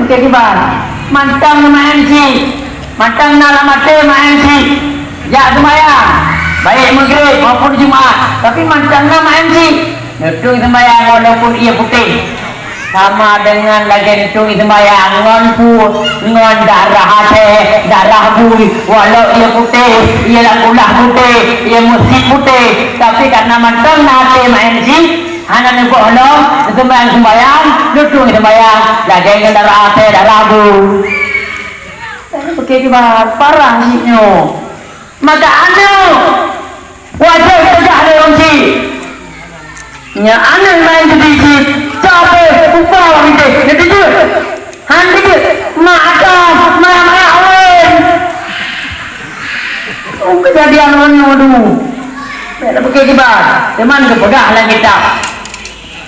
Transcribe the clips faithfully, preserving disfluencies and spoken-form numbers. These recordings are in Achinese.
Oke, kiban. Mantong na M C. Mantong na lam até na M C. Jak sembahyang. Baik Maghrib maupun Jumat. Tapi mantong na M C. Neutui sembahyang walaupun ie putéh. Sama dengan lagée neutui sembahyang ngon pu-, ngon darah até, darah bui. Walau ie putéh, ie lam kulah putéh, ie meusit putéh. Tapi karena mantong na até na M C, hana neuboh lom, seumayang-seumayang, neutui seumayang, lagée ngon darah até, darah bu. Oke, kiban, parah jih nyoe. Maka aneuk wajéb peugah lé ureueng chik. Nyan aneuk main judi jih, sabe upa ureueng chik, neutijeuet. Han tijeuet, mak akan, mak, mak, wen. Oh, kejadian ureueng nyoe dulu. Bèk tapeuké kiban, teuma geupeugah lam kitab.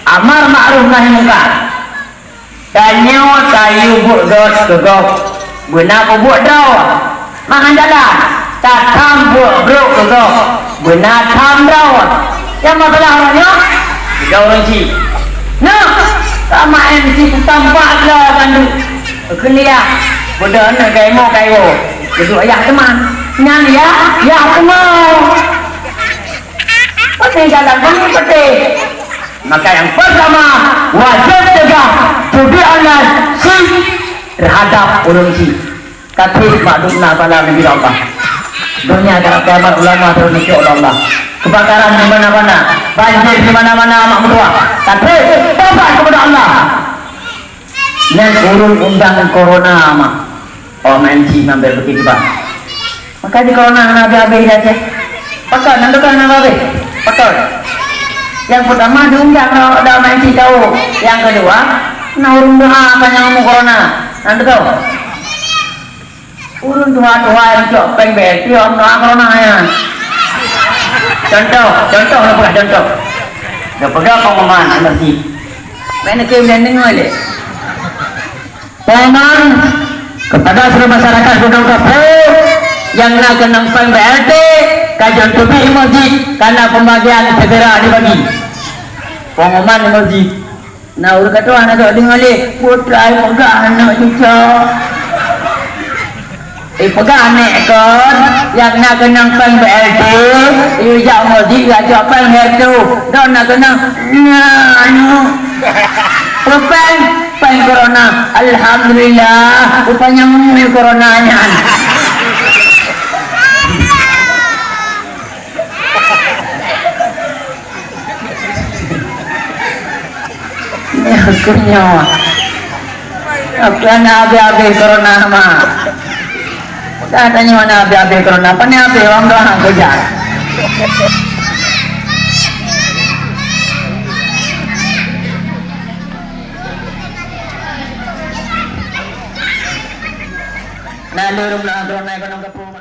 Amar ma'ruf nahi mungkar. Tanyoe tayue buet gét keu gob, beuna peubuet droe. Meuhan jalan, tatham buet brok keu gob, beuna tham droe. Nyang masalah ureueng nyoe, sidroe ureueng chik. Nah, sama M C tampak droe bandum. Keuliah, beudôh na kaimo kaiwo. Keuduek yah teuma. Nyan yah, yah teuma. Patéh jalan, patéh, patéh. Maka nyang peurtama, wajéb cegah judi online chik teuhadap ureueng chik. Tapi maklum na bala Nabi Allah. Donya akhirat kiamat ulama teuneuk cok lé Allah. Kebakaran di mana-mana, banjir di mana-mana, mak meutuah. Tapi tobat kepada Allah. Nyan ureueng undang corona mah. Oh, main cik ngambil begitu, Bang. Maka di corona hana habéh-habéh di Aceh. Pakon, nan tukang hana habéh? Pakon. Nyang peurtama diundang dah main cik tahu. Nyang keudua, na ureueng doa apa nyang umu corona. Nan tukang. Ureueng tuha-tuha nyang cok péng B L T, ureueng doa corona nyan. Contoh, contoh, na peugah contoh. Na peugah pengumuman masjid. Mana ke boleh dengar lé? Pengumuman kepada seluruh masyarakat Gunung Kapu nyang na keunong péng B L T, ka jeuet teubiet masjid, karena pembagian segera dibagi. Pengumuman masjid. Na ureueng ka tuha na deungoe lé, putra peugah aneuk cuco. Eh, peugah aneuk kon, nyang na keunong péng B L T, ijak masjid, ijak péng hertu. Don na keunong, nyan, anu. Peue péng? Péng corona. Alhamdulillah, rupanya meunan corona nyan. Nyoe keuh nyoe. Apa na habéh-habéh corona mah? Dah tanyoe na habéh-habéh corona, pane habéh wang doang keujah. Nah, lurus lah corona ekonomi kampung.